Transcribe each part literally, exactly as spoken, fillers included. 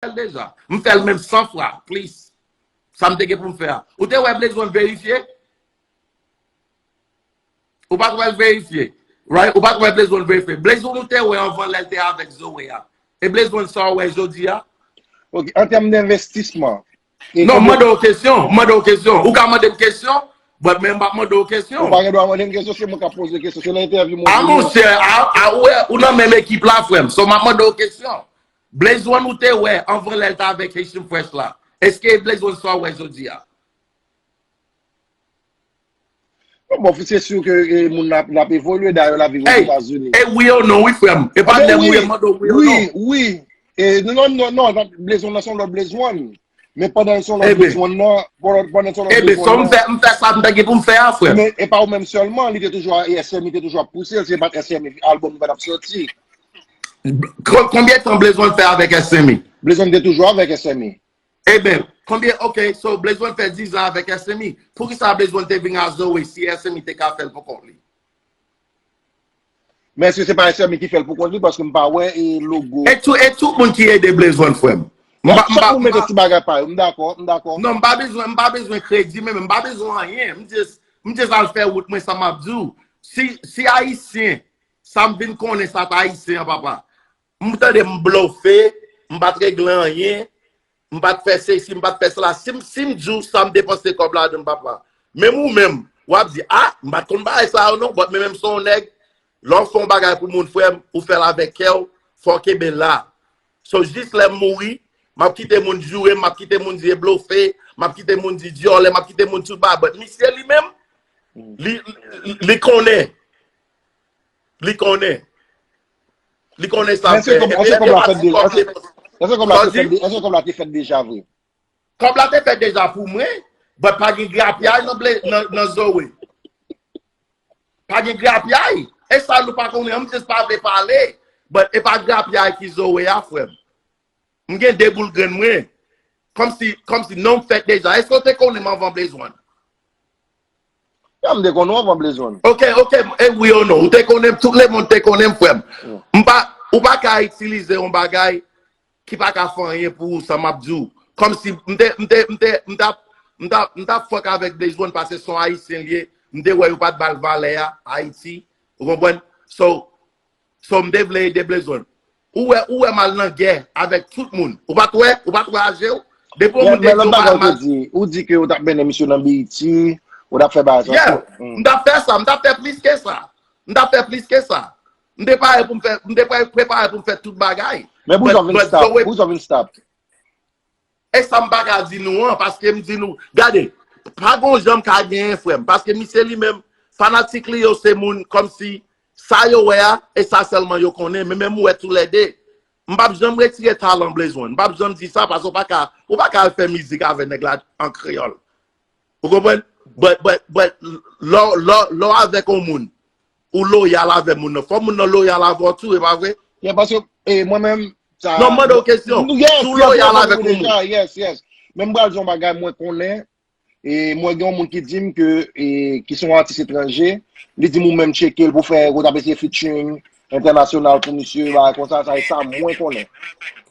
l deja. M fè l menm san fwa, plis. Sa m te gen pou m fè a. Ou te wè Blaze One verifye? Ou pa t wè l verifye. Right? Ou pa t wè Blaze One verifye. Blaze One ou te wè anvan lè l te avèk Zoe a. E Blaze One sa w wè jodi a? Ok, an tèm denvestisman. Non, m mande w kesyon. M mande w kesyon. Ou ka mande m kesyon, but men m p ap mande w kesyon. Ou pa gen dwa mande m kesyon, se mwen k ap poze kesyon. Se nan entèvyou mwen. A monchè, ou nan menm ekip la, frè m. So, m ap mande w kesyon. Blaze One ou te wè anvan lè l t avèk Haitian Fresh la? Èske Blaze One sa w wè jodi a? Bon, se si ke e, moun nan ap evolye, dayè l ap viv Ozetazini. E wi ou non, wi, frè m. E pa lè m wi, mande w wi ou non. Wi, wi. E, non, non, non, non, Blaze One nan se yon lòt Blaze One. Men pandan l se yon lòt Blaze One nan, pandan l se yon lòt Blaze One nan. Ebe, so m fè, m fè sa m ta gen pou m fè a, frè m. Men e pa ou menm sèlman, li te toujou, S M I te toujou ap pouse l, se pa t S M I albòm nouvèl ap sòti. Konbyen tan Blaze One fè avèk S M I? Blaze One te toujou avèk S M I. Eben, konbyen, ok, so Blaze One fè diz an avèk S M I. Poukisa Blaze One te vin a Zoe si S M I te ka fè l pou kont li? Men èske se pa S M I ki fè l pou kont li? Paske m pa wè e logo. E tout, e tout moun ki ede Blaze One, frè m. M pa, m pa, m pa. Ti bagay pa yo, m dakò, m dakò. Non, m pa bezwen, m pa bezwen kredi, men m pa bezwen anyen. M just, m just al fè wout mwen, sa m ap di w. Si, si Ayisyen, sa m vin konnen sa t Ayisyen an, papa. M tande m blofe, m pa t regle anyen, m pa t fè sesi, m pa t fè sela. Si m, si m di w sa m depanse kòb ladan l, papa. Menm ou menm, w ap di, a, m pa t konn bagay sa yo non, but men menm se yon nèg, lè w fè yon bagay pou moun, frè m, ou fè l avèk kè w, fò w kenbe la. So, jis lè m mouri, m ap kite moun joure m, m ap kite moun di e blofe, m ap kite moun di dyòlè, m ap kite moun tout bagay, but misye li menm, li, li, li konnen. Li konnen. Li konnen sa l fè. Epi lè l te pati kòb li. Èske kòb la te fèt de, èske kòb la te fèt deja vre? Kòb la te fèt deja pou mwen, but pa gen grapyay nan, nan, nan Zoe. Pa gen grapyay. E sa nou pa konnen, m just pa vle pale. But e pa grapyay ki Zoe a, frè m. M gen de boul grenn mwen. Kòmsi, kòmsi non m fèt deja. Èske w te konnen m anvan Blaze One? Ya, m te konnen w anvan Blaze One. Ok, ok, e wi ou non. Ou te konnen m, tout lemonn te konnen m, frè m. M pa, ou pa ka itilize yon bagay ki pa ka fè anyen pou ou, sa m ap di w. Kòmsi m te, m te, m te, m t ap, m t ap, m t ap fuck avèk Blaze One paske se yon Ayisyen l ye. M te wè yo pa t ba l valè a, Ayiti. Ou konprann? So, So, m te vle ede Blaze One. Ou wè, ou wè m al nan gè avèk tout moun. Ou pa t wè, ou pa t wè aje w? Depi yon moun te di w m al. Ou di ke ou t ap mennen misye nan Beyiti, ou t ap fè bagay sa. Yeah, m t ap fè sa, m t ap fè plis ke sa. M t ap fè plis ke sa. M te pare pou m fè, m te pre- prepare pou m fè tout bagay. Men poukisa w vin stop? Poukisa w vin stop? E sa m pa ka di nou an, paske m di nou, gade, pa gon jan m ka genyen frè m, paske misye li menm, fanatik li yo se moun kòmsi sa yo wè a, e sa sèlman yo konnen, men menm ou wè toulède. M p ap janm retire talan Blaze One, m p ap janm di sa, paske ou pa ka, ou pa ka al fè mizik avè nèg la an kreyòl. Ou konprann? But, but, but, lè w, lè w, lè w avèk yon moun, ou loyal avè moun nan. Fò moun nan loyal avè w tou, e pa vre? Yeah, paske, e, mwen menm, sa. Non, m mande w kesyon. Si w loyal avèk yon moun. Yes, yes. Men m pral di yon bagay mwen konnen, e, mwen gen yon moun ki di m ke, e, ki se yon atis etranje, li di m ou menm tcheke l pou fè, ou t ap eseye featuring entènasyonal pou misye, bagay konsa, sa e sa mwen konnen.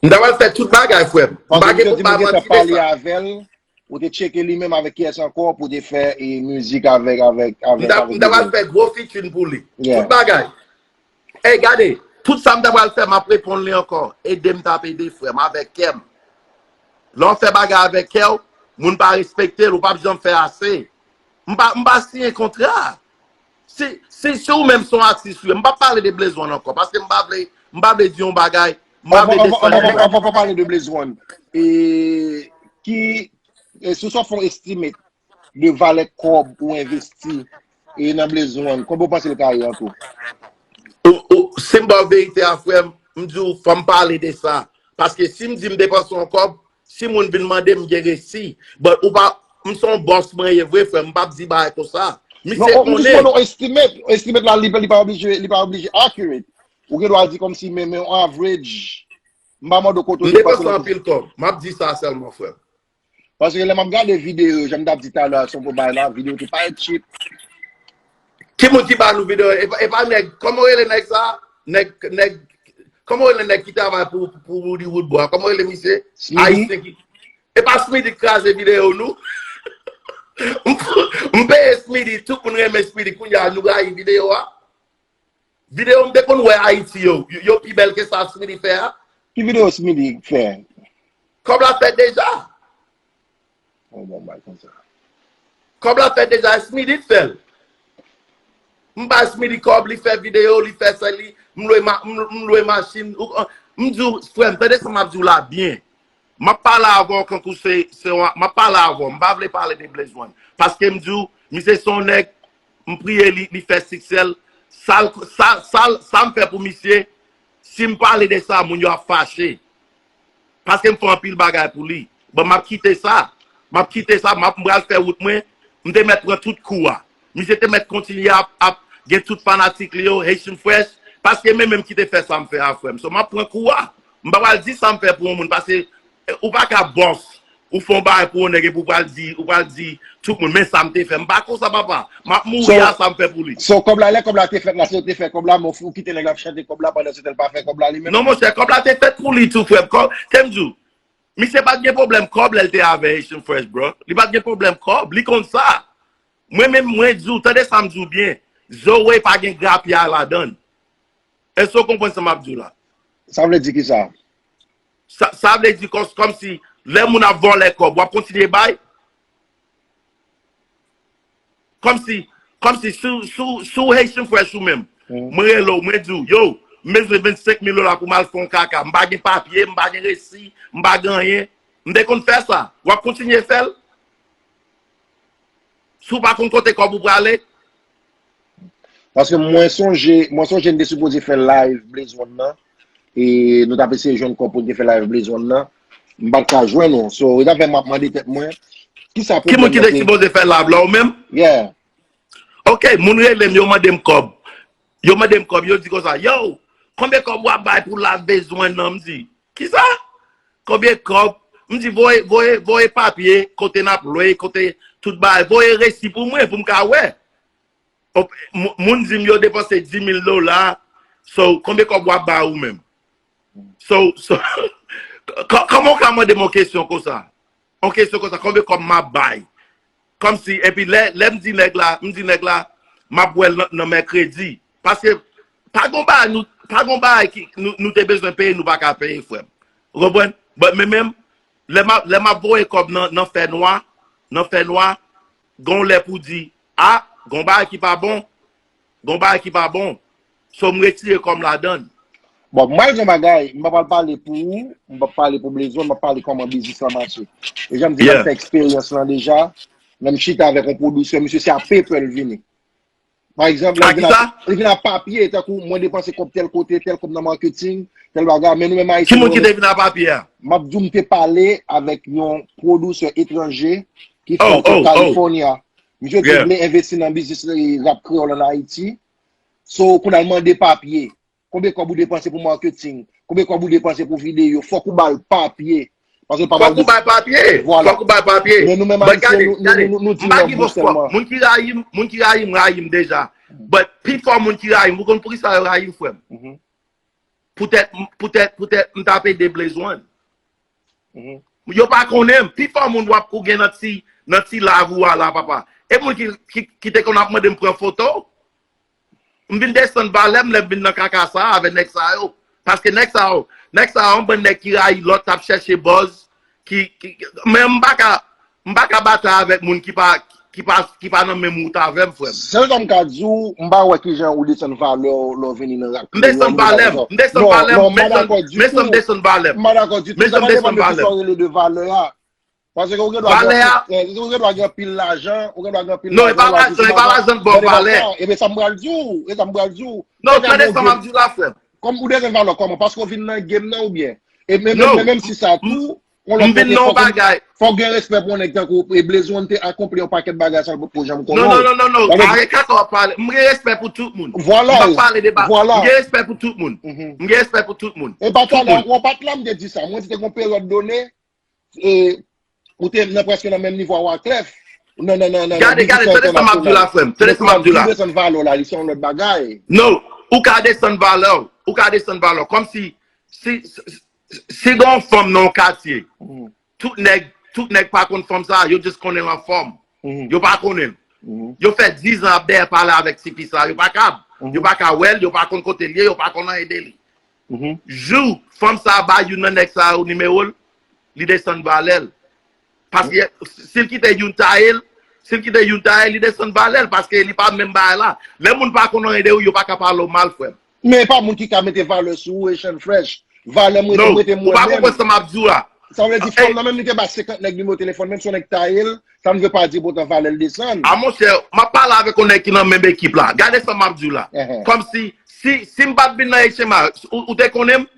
M ta pral fè tout bagay, frè m. M pa gen pou m pa manti de sa. Ou te tcheke li menm avèk kiyès ankò pou te fè e, mizik avèk, avèk, avèk, avèk. M ta pral fè gwo featuring pou li. Tout bagay. Ey, gade, tout sa m ta pral fè, m ap reponn li ankò. Ede m t ap ede frè m avèk kè m. Lè w fè bagay avèk kè w, moun pa respekte l, ou p ap janm fè ase. M pa, m pa siyen kontra. Si, si, si ou menm se yon atis, wi, m p ap pale de Blaze One ankò, paske m pa vle, m pa vle di yon bagay, m pa vle desann yon bagay. Anvan, anvan, anvan, anvan, anvan pale de Blaze One, e, ki, e, si w sot fè yon estimate de valè kòb ou envesti, e, nan Blaze One, konbyen w panse l ka ye an tou? Ou, ou, si m ba w verite a, frè m, m di w, fò m pale de sa. Paske si m di m depanse yon kòb, si moun vin mande m, m gen resi. But ou pa, m se yon bòs mwen ye vre, frè m, m p ap di bagay konsa. Misye konnen. Non, m jis mande w estimate. Estimate la, li, li pa oblije, li pa oblije accurate. Ou gen dwa di kòmsi, men, men yon average. M pa mande w kote w te pase nan. M depanse anpil kòb. M ap di sa sèlman, frè m. Paske lè m ap gade videyo yo, jan m t ap di talè a, se yon bagay la, videyo te parèt cheap. Ki moun ki ba nou videyo? E pa, e pa nèg, kòman w rele nèg sa? Nèg, nèg, Kòman w rele nèg ki travay pou, pou Roody Woodboy a? Kòman w rele misye? Ayisyen ki. E pa Smitty k kraze videyo nou? M, m peye Smitty, tout moun renmen Smitty, kounye a nou rayi videyo a. Videyo m te konn wè Ayiti yo, yo, yo pi bèl ke sa Smitty fè a. Ki videyo Smitty fè? Kòb la fèt deja. Yon bon bagay konsa. Kòb la fèt deja, Smitty t fè l. M bay Smitty kòb, li fè videyo, li fè sa, li, m lwe, ma, m, m lwe machin. Ou, m di w, frè m, tande sa m ap di w la byen. M ap pale avè w kankou se, se yon, m ap pale avè w. M pa vle pale de Blaze One. Paske m di w, misye se yon nèg, m priye li, li fè siksè l. Sa l, sa, sa l, sa m fè pou misye, si m pale de sa, moun yo ap fache. Paske m fè anpil bagay pou li. Bon, m ap kite sa. M ap kite sa, m ap, m pral fè wout mwen. M te mèt pran tout kou a. Misye te mèt kontinye ap, ap gen tout fanatik li yo, Haitian Fresh. Paske men menm ki te fè sa m fè a, frè m. So, m ap pran kou a. M pa pral di sa m fè pou yon moun, paske, eh, ou pa ka bòs. Ou fè yon bagay pou yon nèg epi ou pral di, ou pral di tout moun, men sa m te fè. M pa konsa, papa. M ap mouri a sa m fè pou li. So, kòb la, lè kòb la te fèt la, se ou te fè kòb la, men ou kite nèg la ap chante kòb la pandan se tan l pa fè kòb la li menm? Non, monchè, kòb la te fèt pou li tou, frè m. Kòb, te m di w, misye pa t gen pwoblèm kòb lè l te avè Haitian Fresh, bro. Li pa t gen pwoblèm kòb, li konn sa. Mwen menm, mwen di w, tande sa m di w byen. Zoe pa gen grapyay ladan l. Èske w konprann sa m ap di w la? Sa vle di ki sa? Sa, sa vle di kòm, kòmsi lè moun ap vòlè kòb, w ap kontinye bay? Kòmsi, kòmsi sou, sou, sou Haitian Fresh ou menm. Mwen rele w, mwen di w, yo, m bezwen vennsenk mil dola pou m al fè yon kaka. M pa gen papye, m pa gen resi, m pa gen anyen. M te konn fè sa. W ap kontinye fè l? Si w pa konn kote kòb ou prale? Paske mwen sonje, mwen sonje n te sipoze fè live Blaze One nan. E nou t ap eseye jwenn kòb pou n te fè live Blaze One nan. M pa t ka jwenn ou. So, e sa fè m ap mande tèt mwen, kisa pwoblèm nan te? Ki moun ki te sipoze fè live la, ou menm? Yeah. Ok, moun rele m, yo mande m kòb. Yo mande m kòb, yo di konsa, yo, konbyen kòb w ap bay pou live Blaze One nan? M di, kisa? Konbyen kòb? M di, voye, voye, voye papye, kote n ap lwe, kote tout bagay, voye resi pou mwen, pou m ka wè. Moun di m yo depanse dis mil dola. So, konbyen kòb w ap ba ou menm? So, so, kòman w ka mande m yon kesyon konsa? Yon kesyon konsa, konbyen kòb m ap bay? Kòmsi, epi lè, lè m di nèg la, m di nèg la, m ap wè l nan, nan mèkredi. Paske, pa gon bagay, nou, pa gon bagay ki, nou, nou te bezwen peye, nou pa ka peye, frè m. Ou konprann? But men menm, lè m ap, lè m ap voye kòb nan, nan fè nwa, nan fè nwa, gon lè pou di, a, gon bagay ki pa bon, gon bagay ki pa bon. So, m retire kò m ladan l. Bon, m pral di yon bagay, m pa pral pale pou ou, m p ap pale pou Blaze One, m ap pale kòman biznis lan mache. E jan m di, m fè eksperyans lan deja, lè m chita avèk yon pwodiktè, misye se a paper l vini. Pa egzanp, lè l vin a, li vin a papye, tankou mwen depanse kòb tèl kote, tèl kòb nan marketing, tèl bagay, men nou menm Ayisyen, ki moun ki te vin a papye a? M ap di w, m te pale avèk yon pwodiktè etranje ki fè yon California. Misye te vle envesti nan biznis rap kreyòl ann Ayiti. So, kounye a l mande papye. Konbyen kòb ou depanse pou marketing? Konbyen kòb ou depanse pou videyo? Fòk ou ba l papye. Paske l pa ba l de... Fòk ou bay papye. Vwala. Fòk ou bay papye. Men nou menm Ayisyen, nou, nou, nou, nou di yon mo sèlman. Moun ki rayi m, moun ki rayi m, rayi m deja. But pifò moun ki rayi m, ou konn poukisa yo rayi m, frè m? Poutèt, poutèt, poutèt m t ap ede Blaze One. Yo pa konnen m. Pifò moun w ap, ou gen nan ti, nan ti live ou a la, papa. E moun ki, ki, ki te konn ap mande m pran foto. M vin desann valè m lè m vin nan kaka sa a avè nèg sa yo. Paske nèg sa yo, nèg sa yo, yon bann nèg ki rayi lòt, k ap chèche buzz, ki, ki, men m pa ka, m pa ka batay avèk moun ki pa, ki pa, ki pa nan menm wout avè m, frè m. Sèl sa m ka di w, m pa wè kijan ou desann valè w lè w vini nan rap kreyòl. M desann valè m, m desann valè m, men san m desann valè m. M pa dakò ditou. Men san m desann valè m. M pa dakò ditou. Sa pa depann de kisa w rele de valè a. Paske ou gen dwa gen anpil, eh, ou gen dwa gen anpil lajan, ou gen dwa gen anpil lajan. Non, e pa lajan, e pa lajan k ba w valè. Ebyen sa m pral di w, e sa m pral di w. Non, tande sa m ap di w la, frè m. Kòm ou desann valè w kòman? Paske w vin nan game nan oubyen? E menm, menm, menm si sa tou, yon lòt kote, fòk ou, fòk gen respè pou yon nèg tankou, e Blaze One te akonpli yon pakèt bagay sa l potko janm konnen. Non, non, non, non, non. Arete kaka w ap pale. M gen respè pou tout moun. Vwala. M p ap pale de ba-, m gen respè pou tout moun. M gen respè pou tout moun. E pa talè, w pa t la m te di sa. Mwen di te gen yon peryòd done, e, ou te nan, prèske nan menm nivo a Wyclef. Nan, nan, nan, nan, nan biznis entènasyonal. Gade, gade, tande sa m ap di w la, frè m. Tande sa m ap di w la. Desann valè w la, li se yon lòt bagay. No, ou ka desann valè w. Ou ka desann valè w. Kòmsi, Si, si, si gen yon fanm nan yon katye, tout nèg, tout nèg pa konn fanm sa, yo just konnen l anfòm. Yo pa konnen l. Yo fè diz an ap dèyè pale avèk tifi sa, yo pa kab. Yo pa ka wè l, yo pa konn kote l ye, yo pa konn anyen de li. Jou fanm sa ba youn nan nèg sa yo nimewo l, li desann valè l. Paske si l kite youn taye l, si l kite youn taye l, li desann valè l, paske li pa menm bagay la. Lè moun pa konn anyen de ou, yo pa ka pale w mal, frè m. Men e pa moun ki ka mete valè sou ou, Echann Fresh. Valè m rete, non, m rete ou mwen pa menm. Konprann sa m ap di w la. Sa vle di fanm nan menm li te ba senkant nèg nimewo telefòn, menm si yon nèg taye l, sa n vle pa di poutan valè l desann. A monchè, m ap pale avèk yon nèg ki nan menm ekip la. Gade sa m ap di w la. Kòmsi, si, si m pa t vin nan H M I, ou, ou te konnen m?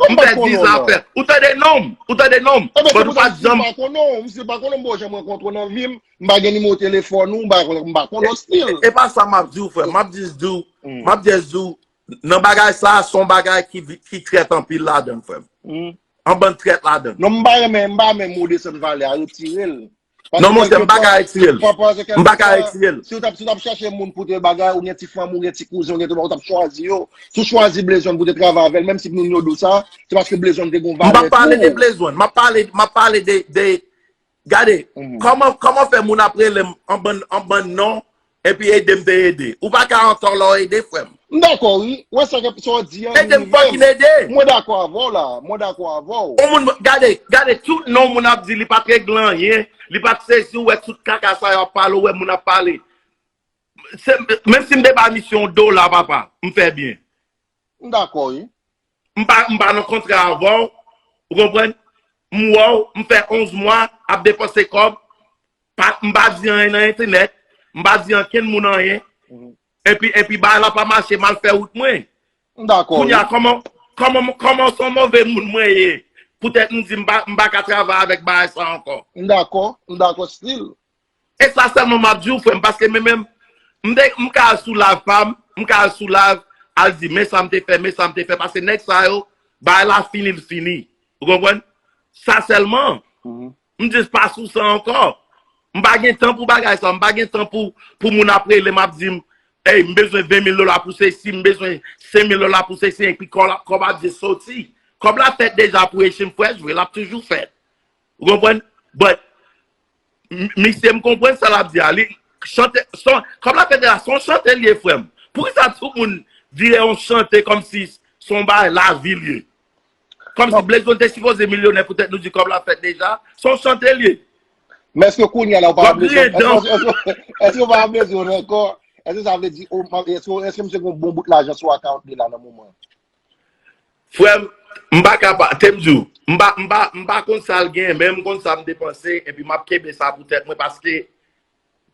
M fè diz an ap fè. Ou tande non m? Ou tande non m? But ou pa t janm. Misye pa konnen w, misye pa konnen m, bon, jan m rankontre w nan vi m, m pa gen nimewo telefòn ou, m pa, m pa konnen w still. E pa sa m ap di w, frè. M ap just di w, m ap just di w, nan bagay sa, se yon bagay ki, ki trèt anpil ladan l, frè m. Yon bann trèt ladan l. Non, m pa renmen, m pa renmen mo desann valè a, retire l. Non, monchè, m pa ka retire l. M pa ka retire l. Si w t ap, si w t ap chèche moun pou te bagay, ou gen ti fanmi, ou gen ti kouzen, ou gen tout, ou t ap chwazi yo. Si w chwazi Blaze One pou te travay avè l, menm si moun yo di w sa, se paske Blaze One te gen yon valè tou. M p ap pale de Blaze One. M ap pale, m ap pale de, de, gade, kòman, kòman fè moun ap rele m an bann, an bann non, epi ede m te ede. Ou pa ka ankò lè w ede, frè m. M dakò, wi. Wè sa, sa w di an. Ede m fucking ede. Mwen dakò avè w la. Mwen dakò avè w. Yon moun, gade, gade tout non moun ap di li pa t regle anyen, li pa t sezi, ou wè tout kaka sa y ap pale, ou wè moun ap pale. Se, menm si m te ba misye yon dola, papa, m fè byen. M dakò, wi. M pa, m pa nan kontra avè w, ou konprann? M wè w, m fè onz mwa ap depanse kòb, pa, m pa di anyen nan entènèt, m pa di ankenn moun anyen, epi, epi bagay la pa mache, m al fè wout mwen. M dakò, wi. Kounye a, kòman, kòman, kòman se yon move moun mwen ye, poutèt m di m pa, m pa ka travay avèk bagay sa ankò? M dakò, m dakò still. E sa sèlman m ap di w, frè m, paske men menm, m te, m ka al sou live pa m, m ka al sou live, al di, men sa m te fè, men sa m te fè, paske nèg sa yo, bagay la fini, l fini. Ou konprann? Sa sèlman. M just pa sou sa ankò. M pa gen tan pou bagay sa, m pa gen tan pou, pou moun ap rele m ap di m, ey, m bezwen ven mil dola pou sesi, m bezwen senk mil dola pou sesi, epi kòb la, kòb ap just soti. Kòb la fèt deja pou Echann Fresh, vre, l ap toujou fèt. Ou konprann? But, m-, misye, m konprann sa l ap di a. Li, chante, son, kòb la fèt la, se yon chante l ye, frè m. Poukisa tout moun vire yon chante kòmsi se yon bagay lavi l ye? Kòmsi Blaze One te sipoze milyonè poutèt nou di kòb la fèt deja. Se yon chante l ye. Men èske kounye a la ou pa Blaze One? Èske, èske, èske ou pa Blaze One ankò? Èske sa vle di, ou, èske, èske misye gen yon bon bout lajan sou account li la nan moman? Frè m, m pa ka pa, te m di w, m pa, m pa, m pa konn sa l gen, men m konn sa m depanse, epi m ap kenbe sa pou tèt mwen, paske,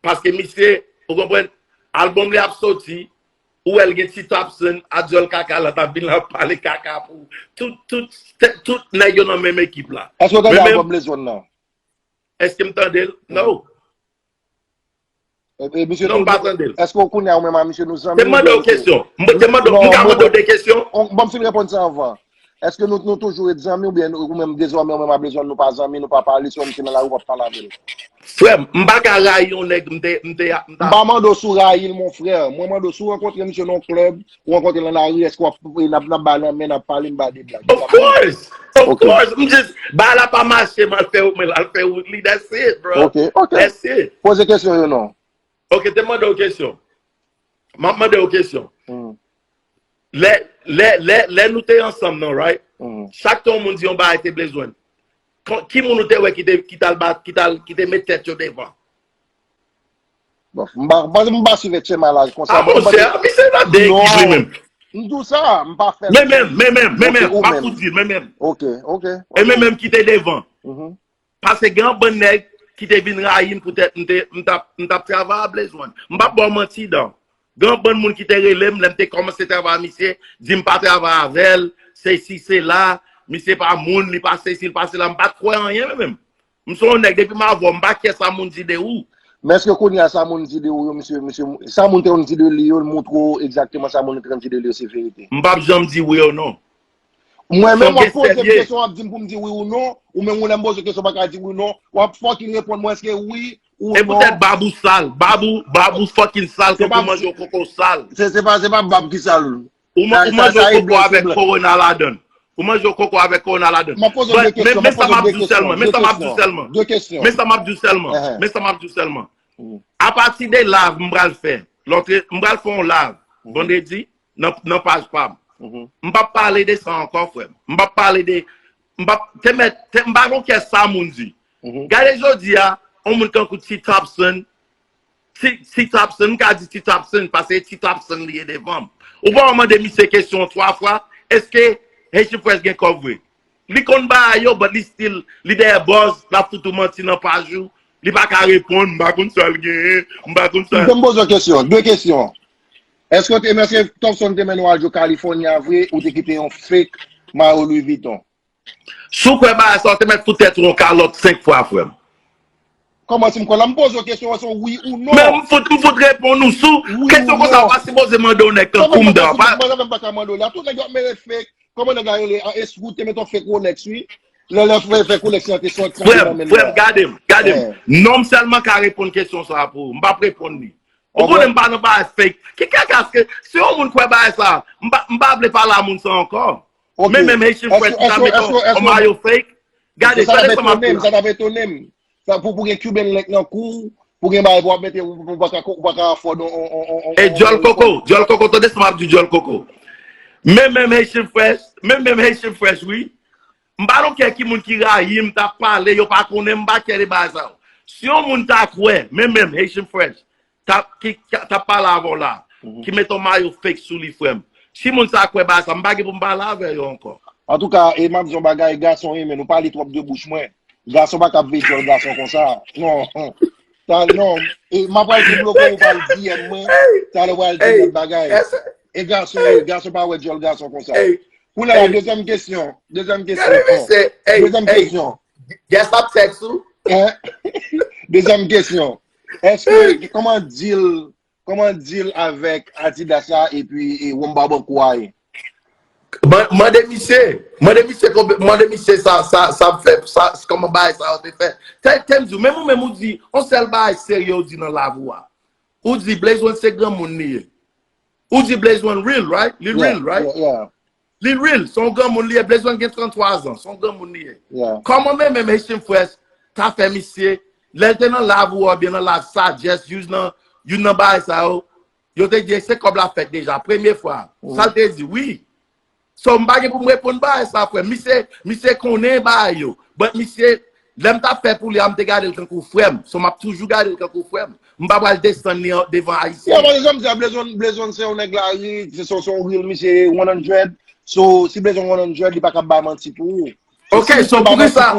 paske misye, ou konprann, albòm li ap soti, ou wè l gen Tito Upson, Adyòl Kaka la, t ap vin la ap pale kaka pou tout, tout, tout nèg yo nan menm ekip la. Èske w tande albòm Blaze One nan? Èske m tande l? No. E, e, misye non, m pa tande l. Èske w konnen ou menm a misye nou zanmi? Te mande w kesyon. M te mande w, m ka mande w de kesyon? Ban m fin reponn sa anvan. Èske nou, nou toujou ret zanmi oubyen ou menm dezòmè ou menm a Blaze One nou pa zanmi, nou pa pale, si w wè misye nan lari w p ap pale avè l? Frè m, m pa ka rayi yon nèg, m te, m te, m ta. M pa mande w si w rayi l, mon frè. Mwen mande w si w rankontre misye nan yon klèb, ou rankontre l nan lari, èske w ap, n ap, n ap bay lanmen, n ap pale, n bay de blag? Of course! Of course! M just, bagay la pa mache, m al fè, mwen al fè wout li, that's it, bro. Ok, ok. That's it. Poze kesyon yo non. Ok, te mande w kesyon. M ap mande w kesyon. Lè, lè, lè, lè nou te ansanm nan, right? Chak tan yon moun di yon bagay te Blaze One, ki moun ou te wè ki te, ki t al bat, ki t al, ki te met tèt yo devan? Bon, m pa, m pa, m pa swiv H M I la konsa. Ah, monchè, misye nan de ekip li menm. M di w sa, m pa fè. Men menm, men menm, men menm, m ap fout di l, men menm. Ok, ok. E men menm ki te devan. Paske gen yon bann nèg ki te vin rayi m poutèt m te, m t ap, m t ap travay a Blaze One. M p ap ba w manti, dan. Gen yon bann moun ki te rele m lè m te kòmanse travay a misye, di m pa travay avè l, sesi, sela, misye pa moun, li pa sesi, li pa sela. M pa t kwè anyen, men menm. M se yon nèg, depi m avè w, m pa care sa moun di de ou. Men èske kounye a sa moun di de ou yo, misye, misye, sa moun te konn di de li yo, l montre w egzakteman sa moun te konn di de li yo se verite? M p ap janm di wi ou non. Mwen menm w ap poze m kesyon, w ap di m pou m di wi ou non, ou menm ou lè m poze w kesyon w pa ka di wi non, w ap fucking reponn mwen èske wi ou non. E poutèt bab ou sal, bab ou, bab ou fucking sal, tankou manje yon koko sal. Se, se pa, se pa bab ki sal. Ou man-, ou manje yon koko avèk korona ladan l. Ou manje yon koko avèk kowona ladan. M ap poze w de kesyon, m ap poze w de kesyon, de kesyon, de kesyon. Men sa m ap di w sèlman, men sa m ap di w sèlman, men sa m ap di w sèlman. Apati de live m pral fè, lè w te, m pral fè yon live vandredi nan, nan paj pa m. M p ap pale de sa ankò, frè m. M p ap pale de, m p ap, te mèt, te, m pa gon kè sa moun di. Gade jodi a, yon moun kankou T Topson, T, T Topson, m ka di T Topson, paske T Topson li ye devan m. Ou pa wè mande misye kesyon twa fwa, èske Haitian Fresh gen kòb vre? Li konn bagay yo, but li still, li dèyè buzz, l ap fout ou manti nan paj ou. Li pa ka reponn, m pa konn sa l genyen, m pa konn sa. Fè m poze w kesyon, de kesyon. Èske w te, èske Topson te mennen w al jwe California vre, ou te kite yon fake mayo Louis Vuitton? Si w kwè bagay sa, w te mèt fout tèt ou yon kalòt senk fwa, frè m. Kòman si m kwè la, m poze w kesyon an, se wi ou non. Men m fout, m fout reponn ou sou kesyon konsa, w pa sipoze mande yon nèg tankou m dan. Kòman sa m pa ka mande w la? Tout nèg yo ap mennen fake. Kòman nèg la rele? An, Escrow te met yon fake Rolex, wi. Lè, lè fake Rolex lan te soti nan men l la. Frè m, frè m, gade m, gade m. Non m sèlman ka reponn kesyon sa a pou ou. M p ap reponn li. Ou konnen m pa nan bagay fake. Ki kaka ke, si yon moun kwè bagay sa, m pa, m pa vle pale a moun sa ankò. Men menm Haitian Fresh ki ta met yon, yon mayo fake. Gade, tande sa m ap di w la. Sa t ap etone m. Sa pou, pou gen Cuban link nan kou, pou gen bagay pou w ap mete, ou, ou pa ka, ou pa ka afford on, on, on, on, on. E djòl koko, djòl koko, tande sa m ap di w, djòl koko. Men menm Haitian Fresh, men menm Haitian Fresh, wi. M pa don't care ki moun ki rayi m, t ap pale, yo pa konnen m, m pa care de bagay sa yo. Si yon moun ta kwè, men menm Haitian Fresh, t ap, ki, ki, t ap pale avè w la, ki met yon mayo fake sou li, frè m. Si moun sa kwè bagay sa, m pa gen pou m pale avè yo ankò. Antouka, e m ap di yon bagay, gason renmen nou, pa li twòp de bouch mwen. Gason pa ka ap veye djòl gason konsa. Non. Sa, non. E m ap pral debloke ou pral D M mwen. Talè ou pral di lòt bagay. E gason, e gason pa wè djòl gason konsa. Kounye a, dezyèm kesyon. Dezyèm kesyon. Dezyèm kesyon. Guest ap text ou? Dezyèm kesyon. Èske, kòman deal, kòman deal avèk Adidas la epi e, Wamba Banco a ye? Man-, mande misye, mande misye konbe-, mande misye sa, sa, sa ap fè, sa, kòman bagay sa yo te fè. Tè, tè m di w, menm ou menm ou di, on sèl bagay serye ou di nan lavi w a. Ou di Blaze One se granmoun li ye. Ou di Blaze One real, right? Li real, right? Li real, se yon granmoun li ye. Blaze One gen tranntwa zan, se yon granmoun li ye. Kòman menm menm Haitian Fresh ta fè misye, lè l te nan live ou oubyen nan live Sagesse, youn nan, youn nan bagay sa yo, yo te di se kòb la fèt deja, premye fwa. Sa l te di, wi. So, m pa gen pou m reponn bagay sa, frè. Misye, misye konnen bagay yo. But misye, lè m t ap fè pou li a, m te gade l tankou frè m. So, m ap toujou gade l tankou frè m. M pa pral desann li an, devan Ayisyen. Yo, paske jan m di a, Blaze One, Blaze One se yon nèg lari, se, se, se yon real misye one hundred. So, si Blaze One one hundred, li pa ka bay manti pou ou. Ok, so poukisa,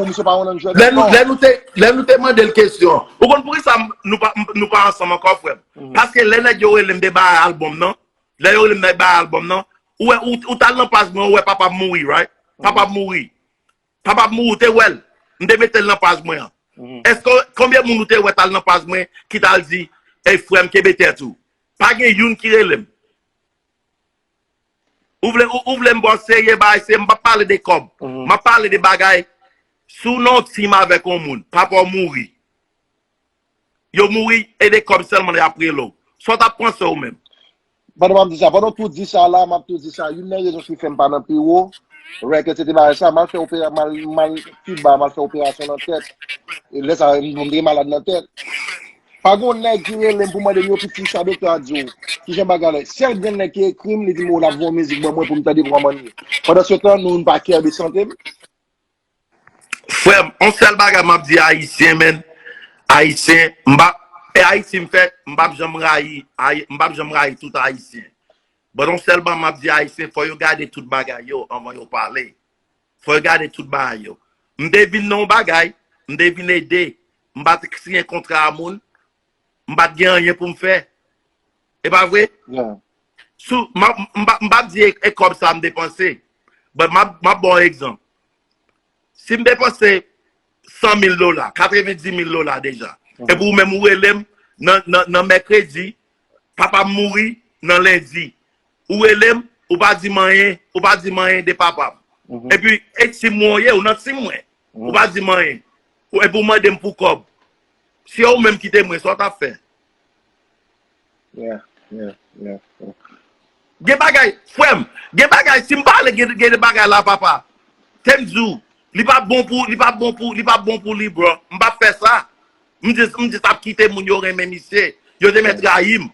lè nou, lè nou te, lè nou te mande l kesyon, ou konn poukisa m, nou pa, m, nou pa ansanm ankò, frè m? Paske lè nèg yo rele m de bay album nan, lè yo rele m de bay album nan, ou wè, ou, ou t al nan paj mwen, ou wè papa m mouri, right? Papa m mouri. Papa m mouri, ou te wè l. M te mete l nan paj mwen an. Èske, konbyen moun ou te wè t al nan paj mwen ki t al di, ey, frè m, kenbe tèt ou? Pa gen youn ki rele m. Ou vle, ou, ou vle m ba w serye bagay, se, m p ap pale de kòb. M ap pale de bagay, si w nan yon team avèk yon moun, papa w mouri. Yo mouri, e de kòb sèlman y ap rele w. Sa w t ap panse ou menm? Pandan m ap di sa, pandan w tou di sa la, m ap tou di sa, youn nan rezon ki fè m pa nan P W, rèk, etsetera, sa, m al fè opera-, m al, m al Kiba, m al fè operasyon nan tèt. E lè sa, m, m te malad nan tèt. Pa gon nèg ki rele m pou mande m, yo, Piti, sa doktè a di w. Kijan bagay la? Sèl grenn nèg ki ekri m, li di m, o, l ap voye yon mizik ban mwen pou m tande pou m anmanye. Pandan se tan, nou, nou pa care de sante m. Frè m, yon sèl bagay m ap di Ayisyen, man. Ayisyen, m pa, e Ayiti m fèt, m p ap janm rayi, Ayi-, m p ap janm rayi tout Ayisyen. But yon sèl bagay m ap di Ayisyen, fò yo gade tout bagay yo anvan yo pale. Fò yo gade tout bagay yo. M te vin nan yon bagay, m te vin ede, m pa t siyen kontra a moun, m pa t gen anyen pou m fè. E pa vre? Sou, m ap, m pa, m p ap di e, e kòb sa m depanse. But m ap, m ap ba w egzanp. Si m depanse san mil dola, katrevenndis mil dola deja, epi ou menm ou rele m nan, nan, nan mèkredi, papa m mouri nan lendi, ou rele m, ou pa di m anyen, ou pa di m anyen de papa m. Epi, e team mwen w ye, ou nan team mwen. Ou pa di m anyen. Ou, epi ou mande m pou kòb. Si ou menm kite mwen, sa w t ap fè? Yeah, yeah, yeah, yeah. Gen bagay, frè m, gen bagay, si m pale, gen, gen de bagay la, papa. Te m di w, li p ap bon pou, li p ap bon pou, li p ap bon pou li, bro. M p ap fè sa. M jis, m jis ap kite moun yo renmen misye. Yo te mèt rayi m.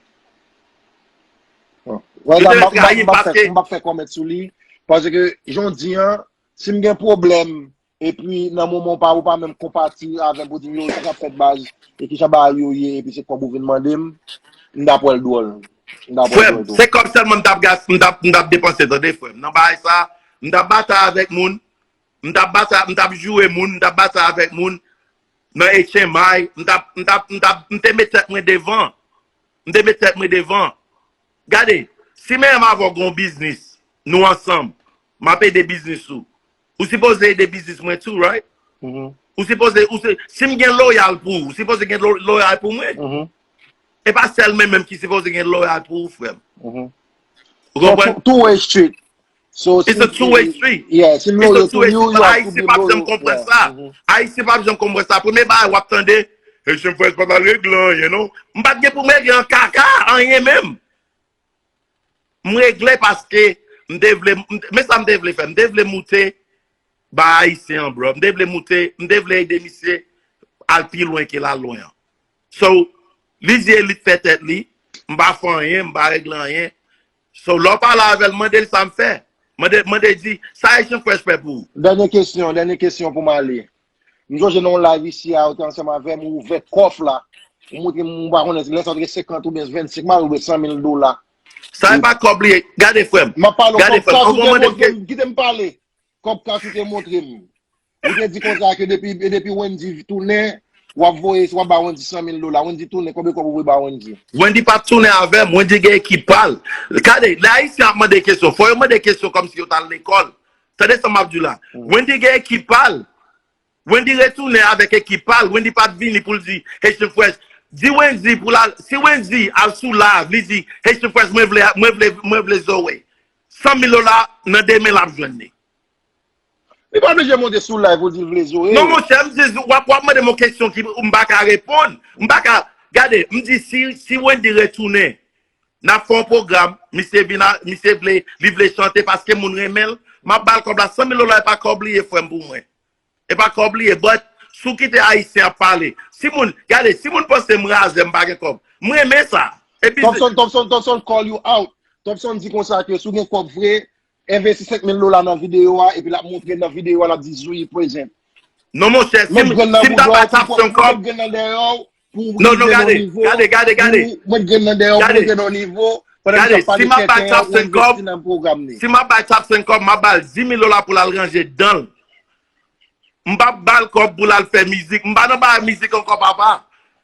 Wè, la, m p ap fè, m p ap fè kòmèt sou li. Paske, jan w di an, si m gen pwoblèm, epi nan moman w pa, ou pa menm konpati avè m pou di m yo, sa k ap fèt baz, e kijan bagay yo ye, epi se kòb ou vin mande m, m t ap wè l dwòl. M t ap wè l dwòl tou. Frè m, se kòb sèlman m t ap gas, m t ap, m t ap depanse, tande, frè m. Nan bagay sa, m t ap batay avèk moun, m t ap batay, m t ap joure moun, m t ap batay avèk moun nan H M I, m t ap, m t ap, m t ap, m te met tèt mwen devan. M te met tèt mwen devan. Gade, si menm avè w gen yon biznis, nou ansanm, m ap ede biznis ou. Ou sipoze ede biznis mwen tou, right? Ou sipoze, ou se, si m gen loyal pou ou, ou sipoze gen lo- loyal pou mwen. E pa sèl mwen menm ki sipoze gen loyal pou ou, frè m. Ou konprann? Two way street. So, It's a two way street. Yeah, si m loyal to you, you have to be loyal. Ayisyen p ap janm konprann sa. Ayisyen p ap janm konprann sa. Premye bagay w ap tande, Haitian Fresh pa t al regle anyen, non. M pa t gen pou m regle an kaka, anyen menm. M regle paske m te vle, men sa m te vle fè. M te vle moute ba Ayisyen an, bro. M te vle moute, m te vle ede misye al pi lwen ke l al lwen an. So, li di e li t fè tèt li, m pa fè anyen, m pa regle anyen. So, lè w pale avè l, mande l sa m fè. Mande, mande di, sa Haitian Fresh fè pou ou? Dènye kesyon, dènye kesyon pou m ale. M sonje nan yon live isi a, ou te ansanm avè m, ou ouvè kòf la. Ou montre m, m pa konnen, lè sa w te gen senkant oubyen vennsenk, m pa oubyen san mil dola. Sa e pa kòb li ye. Gade, frè m. M ap pale w kòb sa, ou te montre m, kite m pale. Kòb kas ou te montre m. Ou te di konsa ke depi, depi Wendy tounen, w ap voye, w ap ba Wendy san mil dola. Wendy tounen, konbyen kòb ou voye ba Wendy? Wendy pa t tounen avè m, Wendy gen ekip pa l. Gade, lè Ayisyen ap mande kesyon, fò yo mande kesyon kòmsi yo t al lekòl. Tande sa m ap di w la. Wendy gen ekip pa l. Wendy retounen avèk ekip pa l. Wendy pa t vini pou l di Haitian Fresh. Di Wendy pou l al, si Wendy al sou live, li di Haitian Fresh, mwen vle, mwen vle, mwen vle Zoe. San mil dola nan de men l ap jwenn li. Li pa oblije monte sou live pou di l vle Zoe. Non, monchè, m di, w ap, w ap mande m yon kesyon ki m pa ka reponn. M pa ka, gade, m di si, si Wendy retounen, n ap fè yon pwogram, misye vin a, misye vle, li vle chante paske moun renmen l, m ap ba l kòb la, san mil dola, e pa kòb li ye, frè m, pou mwen. E pa kòb li ye, but, si w kite Ayisyen ap pale, si moun, gade, si moun panse m razè, m pa gen kòb, m renmen sa. E biznis. Topson, Topson, Topson call you out. Topson di konsa ke si w gen kòb vre, envesti senk mil dola nan videyo a, epi l ap montre nan videyo a, l ap di Zoe present. Non, monchè, si m, si m ta bay Topson kòb. Met grenn nan dèyè w pou w rive nan yon nivo. Non, non, gade, gade, gade, gade. Pou w met grenn nan dèyè w pou w rive nan yon nivo. Pandan l ap pale tenten an, ou envesti nan pwogram li. Si m ap bay Topson kòb, m ap ba l dis mil dola pou l al ranje dan l. M p ap ba l kòb pou l al fè mizik. M pa nan bagay mizik ankò, papa.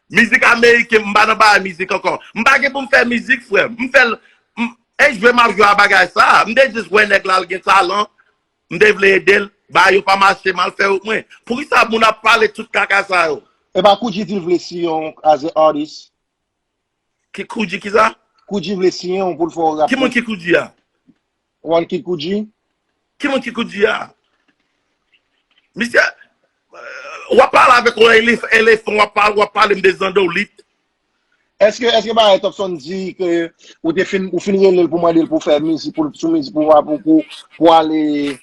Mizik ameriken, m pa nan bagay mizik ankò. M pa gen pou m fè mizik, frè m. M fè l, m, e jwe m ap jwe a bagay sa. M te jis wè nèg la, l gen talan. M te vle ede l. Bagay yo pa mache, m al fè wout mwen. Poukisa moun ap pale tout kaka sa yo? Epa Koudji di l vle siyen w as a artist. Ki Koudji kisa? Koudji vle siyen w pou l fè w rap. Ki moun ki Koudji a? One Kid Koudji. Ki moun ki Koudji a? Misye, w ap pale avèk yon elef, elefan, w ap pale, w ap pale m de zandolit. Èske, èske bagay Topson di ke ou te fin, ou fin rele l pou mande l pou fè mizik, pou, sou mizik, pou, pou, pou, pou ale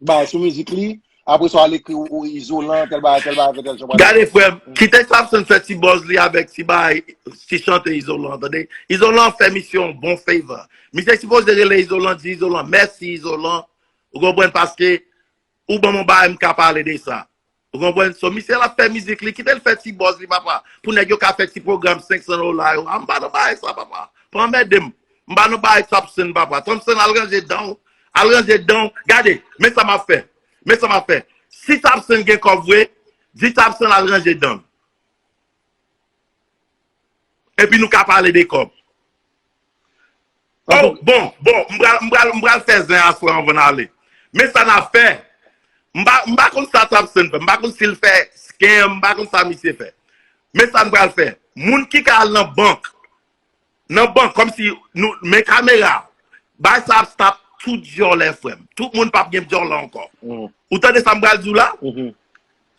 bay sou mizik li? Apre sa, w al ekri ou, ou izolan, tèl bagay, tèl bagay, tèl jan. Gade, frè m, kite Topson fè ti buzz li avèk ti bagay, ti chante izolan, tande? Izolan fè misye yon bon favor. Misye sipoze rele izolan, di izolan, mèsi izolan. Ou konprann? Paske ou ban m yon bagay, m ka pale de sa. Ou konprann? So, misye l ap fè mizik li, kite l fè ti buzz li, papa. Pou nèg yo ka fè ti pwogram senk san dola yo. A, m pa nan bagay sa, papa. Pa anmède m. M pa nan bagay Topson, papa. Topson, al ranje dan w. Al ranje dan w. Gade, men sa m ap fè. Men sa m ap fè. Si Topson gen kòb vre, di Topson al ranje dan l. Epi nou ka pale de kòb. Oh, bon, bon, m pral, m pral, m pral fè zen aswè anvan n ale. Men sa n ap fè. M pa, m pa konn sa Topson fè. M pa konn si l fè scam, m pa konn sa misye fè. Men sa n pral fè. Moun ki ka al nan bank, nan bank, kòmsi nou, men kamera, bay sa ap stop tout dyòlè, frè m. Tout moun p ap gen dyòlè ankò. Ou tande sa m pral di w la?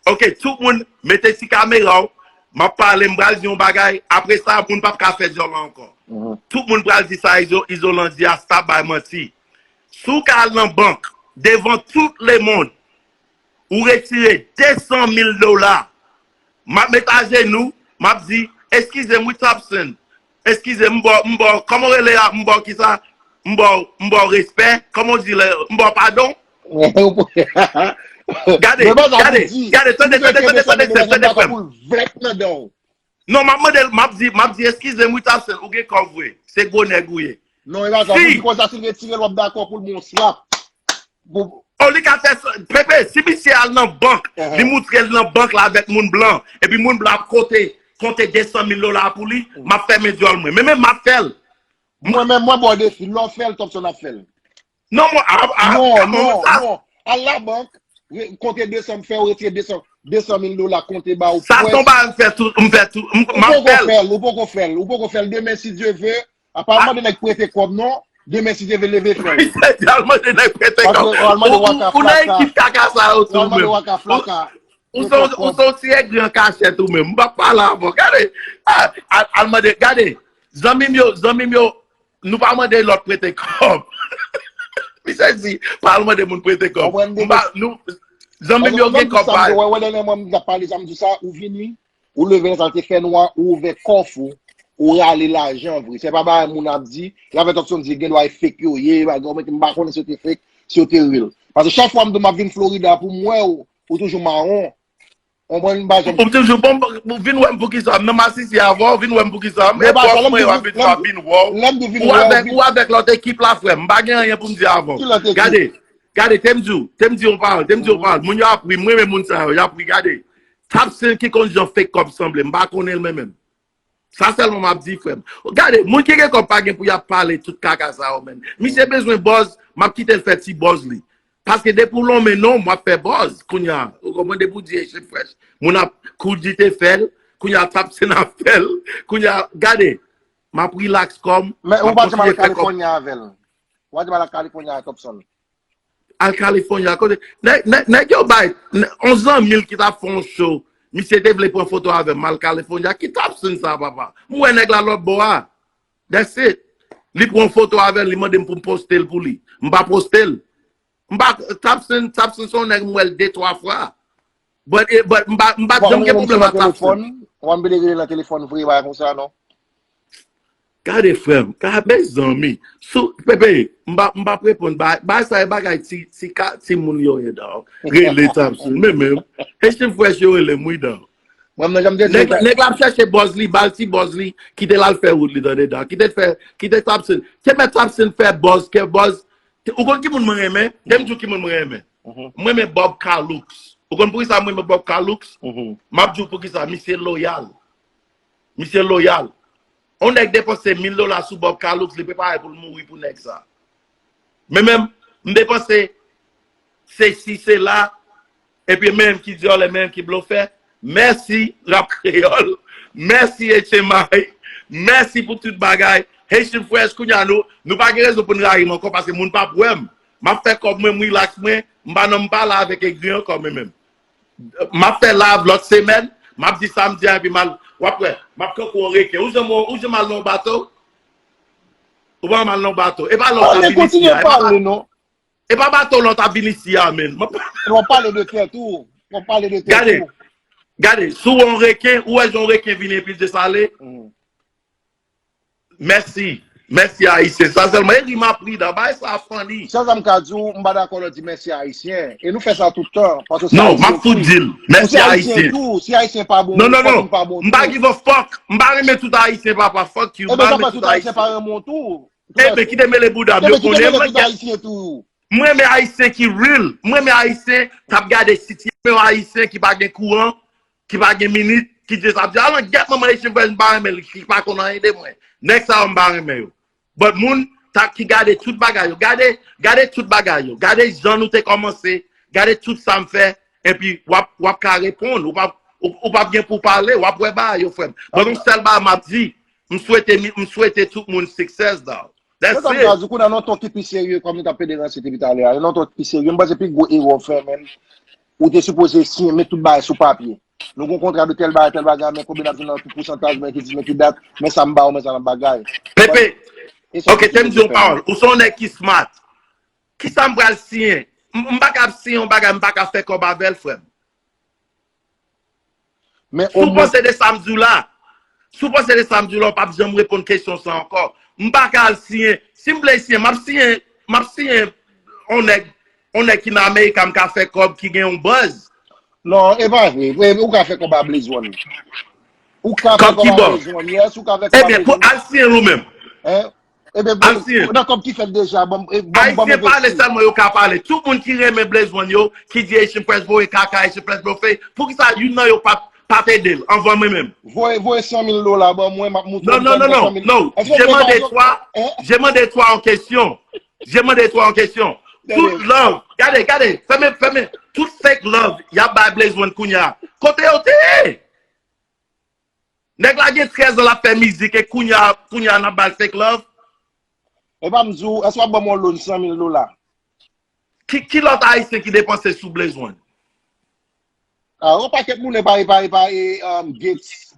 Ok, tout moun mete ti kamera w, m ap pale, m pral di yon bagay, apre sa, moun p ap ka fè dyòlè ankò. Tout moun pral di sa Izo-, Izolan di a, stop bay manti. Si w ka al nan bank, devan tout lemonn, ou retire de san mil dola. M ap met ajenou, m ap di, eskize m wi Topson. Eskize m, m ba w, m ba w, kòman w rele a, m ba w kisa? M ba w, m ba w respè, kòman w di lè, m ba w padon? Gade, gade, gade, tande, tande, tande, tande, tande, tande, frè m. Non, m ap mande l, m ap di, m ap di, eskize m wi Topson, ou gen kòb vre. Se gwo nèg ou ye. Non, e pa sa, pou di konsa, si l retire l, w ap dakò pou l bon slap. Bon. Oh, li ka fè sa, Pepe, si misye al nan bank, li moutre l nan bank la avèk moun blan, epi moun blan ap konte, konte de san mil dola pou li, m ap fèmen dyòl mwen. Men menm m ap fè l. Mwen menm, mwen ba w defi, lè w fè l, Topson ap fè l. Non, mwen, a, a, non, non, non. Al labank, re- konte de san, fè yo retire de san, de san mil dola, konte ba ou. Sa se yon bagay m fè tou, m fè tou, m, m ap fè l. Ou poko fè l, ou poko fè l, ou poko fè l. Demen, si Dye ve, apa al mande nèg prete kòb, non. Demen, si Dye ve, leve fè l. Misye di al mande nèg prete kòb. Ou, ou, ou nan ekip kaka sa yo tou menm. Ou se yon, ou se yon ti egri an kachèt ou menm. M p ap pale avè w. Gade, al, al mande, gade, zanmi m yo, zanmi m yo, nou pa mande lòt prete kòb. Misye di, pa al mande moun prete kòb. M pa, nou, zanmi m yo gen kòb pa yo. Wè, wè, dènyèman, m t ap pale, sa m di sa, ou vini, ou leve nan sa l te fè nwa, ou ouvè kòf ou, ou rale lajan vre. Se pa bagay moun ap di, lè avè Topson di, gen dwa e fake yo ye, bagay, ou mete m pa konnen si yo te fake, si yo te real. Paske chak fwa m di m ap vin Florida pou m wè w, ou toujou mawon. Konprann, m pa janm. Ou toujou bon, ou vin wè m poukisa? M nan masisi avè w, vin wè m poukisa? E bòs mwen yo ap vin, ap vin wè w. Ou avèk, ou avèk lòt ekip la, frè m. M pa gen anyen pou m di avè w. Gade, gade, te m di w, te m di w yon pawòl, te m di w yon pawòl. Moun yo ap ri, m renmen moun sa yo, y ap ri, gade. Topson ki konn jan fake kòb sanble, m pa konnen l mwen menm. Sa sèlman m ap di, frè m. Gade, moun ki gen kòb pa gen pou y ap pale tout kaka sa yo, menm. Misye bezwen buzz, m ap kite l fè ti buzz li. Paske depi w lonmen non w, w ap fè buzz. Kounye a, ou konprann, depi w di Haitian Fresh, moun ap, Koudji te fè l, kounye a Topson ap fè l, kounye a, gade, m ap relax kò m, m ap kontinye fè kòb. Men ou pa janm al California avè l. Ou pa janm al California avè Topson. Al California, kote, nèg, nèg, nèg yo bay, nè- yon zanmi l ki t ap fè yon show, misye te vle pran foto avè m, al California, ki Topson sa, papa? M wè nèg la lòt bò a. That's it. Li pran yon foto avè l, li mande m pou m poste l pou li. M pa poste l. M pa, Topson, Topson se yon nèg m wè l de twa fwa. But, eh, but m pa, m pa janm gen pwoblèm ak Topson. Ou pa vle rele nan telefòn vre, bagay konsa, non? Gade, frè m, gade, mezanmi. Sou, Pepe, m pa, m p ap reponn. Bagay, bagay sa, e bagay ti, ti ka, timoun yo ye, dawg. Rele Topson, men menm. Haitian Fresh yo rele m, wi, dawg. Mwen, mwen, jan m te di w, nèg la ap chèche buzz li, ba l ti buzz li, kite l al fè wout li, tande, dawg. Kite fè, kite Topson. Te mèt Topson fè buzz, ke buzz. Ou konn ki moun mwen renmen? Te m di w ki moun mwen renmen. Mwen renmen Bob Calux. Ou konn poukisa mwen renmen Bob Calux? M ap di w poukisa. Misye loyal. Misye loyal. Yon nèg depanse mil dola sou Bob Calux, li prepare pou l mouri pou nèg sa. Men menm, m depanse sesi, sela, epi menm ki dyòlè, menm ki blofè. Mèsi, Rap Kreyòl. Mèsi, H M I. Mèsi pou tout bagay. Haitian Fresh, kounye a nou, nou pa gen rezon pou n rayi m ankò, paske moun p ap wè m. M ap fè kòb mwen, m relax mwen, m pa nan, m pa la avèk egri ankò, men menm. M ap fè live lòt semèn, m ap di sa m di a, epi m al, w ap wè, m ap kankou yon reken. Ou janm, ou janm al nan yon bato? Ou pa janm al nan yon bato? E pa lòt ap vin isi a, e pa, e pa bato lòt ap vin isi a, menm. W ap pale de tèt ou, w ap pale de tèt ou. Gade, gade, si w wè yon reken, ou wè jan yon reken vini epi l desale? Mèsi. Mèsi Ayisyen. Sa sèlman. E ri m ap ri dan. Bagay sa funny. Sèl sa m ka di w, m pa dakò lè w di mèsi Ayisyen. E nou fè sa tout tan. Paske se Ayisyen tou. Non, m ap fout di l. Mèsi Ayisyen. Ou se Ayisyen tou. Si Ayisyen pa bon, non, non, non. M pa give a fuck. M pa renmen tout Ayisyen, papa. Fuck you. M pa renmen tout Ayisyen. Eben, kite mele bouda m. Yo konnen m renmen Ayisyen ki real. M renmen Ayisyen k ap gade sitiyasyon Ayisyen ki pa gen kouran. Ki pa gen minit, ki just ap di, "Alan, gèt manman Haitian Fresh, m pa renmen l, ki pa konn anyen de mwen." Nèg sa yo, m pa renmen yo. But moun ta ki gade tout bagay yo, gade, gade tout bagay yo, gade jan nou te kòmanse, gade tout sa m fè, epi w ap, w ap ka reponn, ou p ap, ou, ou p ap gen pou pale, w ap wè bagay yo, frè m. But yon sèl bagay m ap di, m swete, m swete tout moun success, dawg. That's it. Sa m ta di, kounye a, nan yon ton ki pi serye, kòm nou t ap pede ranse depi talè a, nan yon ton ki pi serye, m panse pi gwo erè w fè, menm, ou te sipoze siyen, met tout bagay sou papye. Nou gen yon kontra de tèl bagay, tèl bagay, men konbyen n ap jwenn nan pousantaj, men ki di, men ki dat, men sa m ba w, men sa m ap bagay. Pepe, ok, te m di yon pawòl. Ou se yon nèg ki smart. Kisa m pral siyen? M m pa ka ap siyen yon bagay, m pa ka fè kòb avè l, frè m. Men Si w omwen, panse de sa m di w la, si w panse de sa m di w la, w p ap janm reponn kesyon sa ankò. M pa ka al siyen. Si m vle siyen, m ap siyen, m ap siyen yon nèg, yon nèg ki nan Amerika, m ka fè kòb, ki gen yon buzz. Non, e pa vre. Ou ka fè kòb a Blaze One. Ou ka fè Kòb ki kòb a bò? Blaze One, yes, ou ka fè kòb a Ebyen, Blaze pou One. Al siyen ou menm. Hein? Ebyen, Al siyen. Nan kòb ki fèt deja, ban m, e, ban m, ban m Ayisyen pale envesti. Sèlman yo ka pale. Tout moun ki renmen Blaze One yo, ki di Haitian Press voye kaka, Haitian Press voye fake, poukisa youn nan yo pa, pa t ede l anvan mwen menm? Voye, voye san mil dola ban mwen, m ap moutre Non, w non, m non, fè non, san mil. non. Èske J'ai w demandé pa- toi, Hein? J'ai demandé toi en question. J'ai demandé toi en question. Gade. Tout love, gade, gade, fèmen, fèmen. Tout fake love, y ap bay Blaze One kounye a. Kote yo te ye? Nèg la gen trèz an l ap fè mizik e kounye a, kounye a n ap ba l fake love. E pa m di w, èske w ap ban m yon loan san mil dola? Ki, ki lòt Ayisyen ki depanse sou Blaze One? Ah, yon pakèt moun e pa, e pa, e pa, e, um, Gates.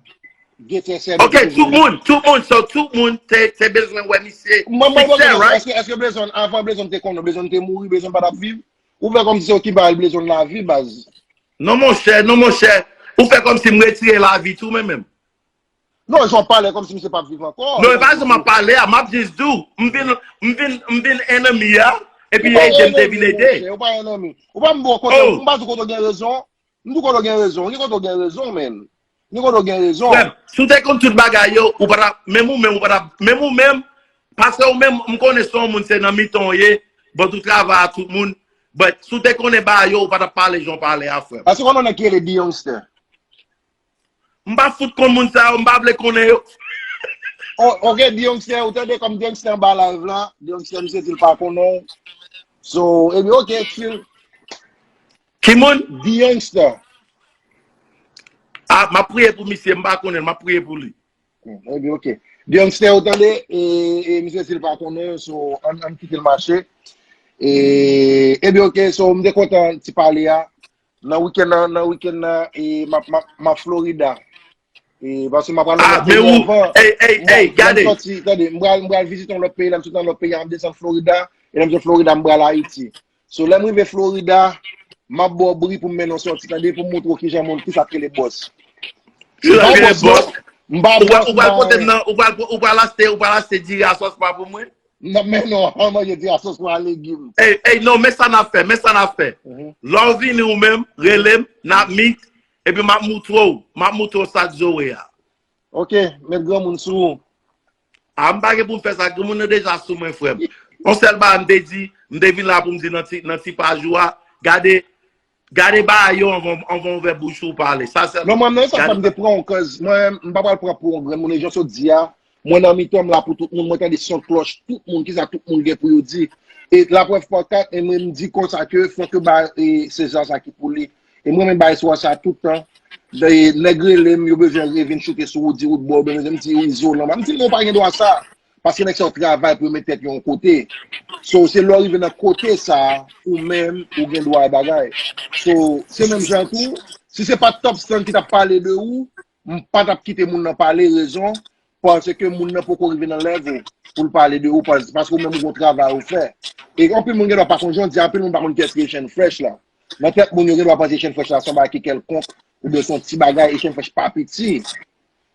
Gates S M. Ok, tout moun, tout moun, so tout moun te, te bezwen wè misye. Mwen, mwen, Fixer, mwen, right? Èske, èske Blaze One, avan Blaze One te konnen, Blaze One te mouri, Blaze One pa t ap viv? Ou fè kòmsi se ou ki ba Blaze One lavi, baz. Non, monchè, non, monchè. Ou fè kòmsi m retire lavi tou, men menm. Non, jan w pale kòmsi misye p ap viv ankò. Non, e pa sa m ap pale a, m ap jis di w, m vin, m vin, m vin enemy a, epi Ou pa ede m te enemy, vin ede. Monchè, ou pa enemy. Ou pa m bon kote, Oh. M pa di kote w gen rezon. M di kote w gen rezon. Gen kote w gen rezon, men. Gen kote w gen rezon. Frè m, si w te konn tout bagay yo, ou pa t ap, menm ou menm, ou pa t ap, menm ou menm, paske ou menm, m konnen se yon moun, se nan mitan w ye, bon, tout travay a tout moun, but si w te konnen bagay yo, ou pa t ap pale jan w pale a, frè m. Èske w konnen yon nèg ki rele The Youngster? M pa fout konn moun sa yo, m pa vle konnen yo. Oh, ok, The Youngster, ou tande kòm The Youngster anba live la. The Youngster, misye di l pa konnen w. So, epi ok, chill. Ki moun? The Youngster. Ah, m ap priye pou misye, m pa konnen l, m ap priye pou li. Hmm, epi ok. The Youngster, ou tande, e, e misye di l pa konnen w, so, ann, ann kite l mache. E, epi ok, so, m te kontan ti pale a. Nan wikenn nan, nan wikenn nan, e, m ap, m ap, m ap Florida. E, paske m ap pral nan Ah, lòt peyi men ou, anvan. ey, ey, M pral, ey, m pral gade. Sòti, tande, m pral, m pral vizite yon lòt peyi, lè m sot nan lòt peyi a, m desann Florida, e lè m sot Florida, m pral Ayiti. So, lè m rive Florida, m ap ba w bri pou m mennen w sòti, tande, pou m montre w kijan moun, kisa k rele bòs. Kisa k rele bòs? M pa Ou pral, bòs, ou pral m pote m pa nan, ou pral, ou pral achte, ou pral achte diri a sòs pa pou mwen? Non, men non, an manje diri a sòs pa legim. Ey, ey, non, men sa n ap fè, men sa n ap fè. Mhm. Lè w vini ou menm, rele m, n ap meet, epi m ap moutre w, m ap moutre w sa k Zoe a. Ok, met granmoun sou ou. Ah, m pa gen pou m fè sa, granmoun nan deja sou mwen, frè m. Yon sèl bagay m te di, m te vin la pou m di nan ti, nan ti paj ou a, gade, gade bagay yo anvan, anvan w ouvè bouch ou pale. Sa sèl. Non, mwen menm, sa Gade. Fè m te pran w, cause mwen, m pa pral pran pou yon granmoun, e jan w sot di a, mwen nan mitan, m la pou tout moun, mwen tande son klòch tout moun, kisa tout moun gen pou yo di. E laprèv pa kat, e mwen m di konsa ke fòk yo ba, e, Seza sa ki pou li. E mwen menm bay espwa sa tout tan. E nèg rele m, yo bezwen revin choute sou Roody Roodboy, oubyen m di ou izolan. M di non, pa gen dwa sa. Paske nèg sa yo travay pou yo met tèt yo yon kote. So, se lè w rive nan kote sa, ou menm, ou gen dwa bagay. So, se menm jan tou, si se pa t Top Stand ki t ap pale de ou, m pa t ap kite moun nan pale, rezon, paske moun nan poko rive nan level ou pou l pale de ou, pas-, paske ou menm ou gon travay ou fè. E anpil moun gen dwa pa konn, jan w di, anpil moun pa konn kiyès ki Echèn Fresh la. Nan tèt moun yo gen dwa panse Echèn Fresh la se yon bagay ki kèlkonk, oubyen se yon ti bagay, Echèn Fresh pa piti.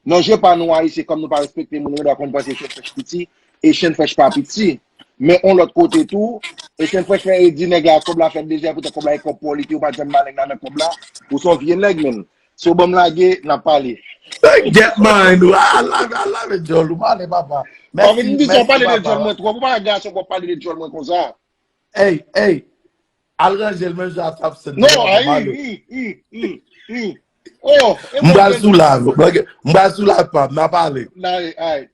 Nan je pa nou Ayisyen, kòm nou pa respekte moun, nou gen dwa konn panse Echèn Fresh piti, Echèn Fresh pa piti. Men on lòt kote tou, Echèn Fresh fè e di nèg la, kòb la fèt deja, poutan kòb la e kòb pa w li te, ou pa t janm ba nèg la nan kòb la, ou se yon vye nèg, menm. Si w ban m lage, n ap pale. Get mine, ou. Ala, ala, men djòl, ou pale, papa. Mèsi, m di sa, w pale de papa. Djòl mwen twòp, ou pa gason pou w ap pale de Djòl mwen konsa. Ey, ey, al ranje l menm jan a Top Stand. Non, ayi, Malo. Wi, wi, wi, wi. Oh, e M pral mwen sou live, m pral sou live pa m, n a pale. Ayi, ayi.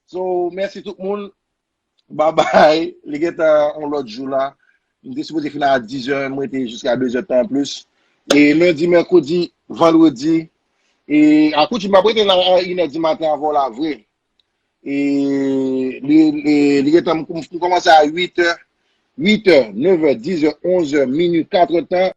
So, mèsi tout moun. Babay. Li gentan yon lòt jou la. M te sipoze fin a dizè, mwen te jiska dezè tan plis. E lendi, mèkredi, vandredi. E akoutim, m ap rete la a inè di maten avè w la vre. E li, li, li gentan, m, m kòmanse a uit è, uit è, nèf è, diz è, onz è, minui, kat è tan,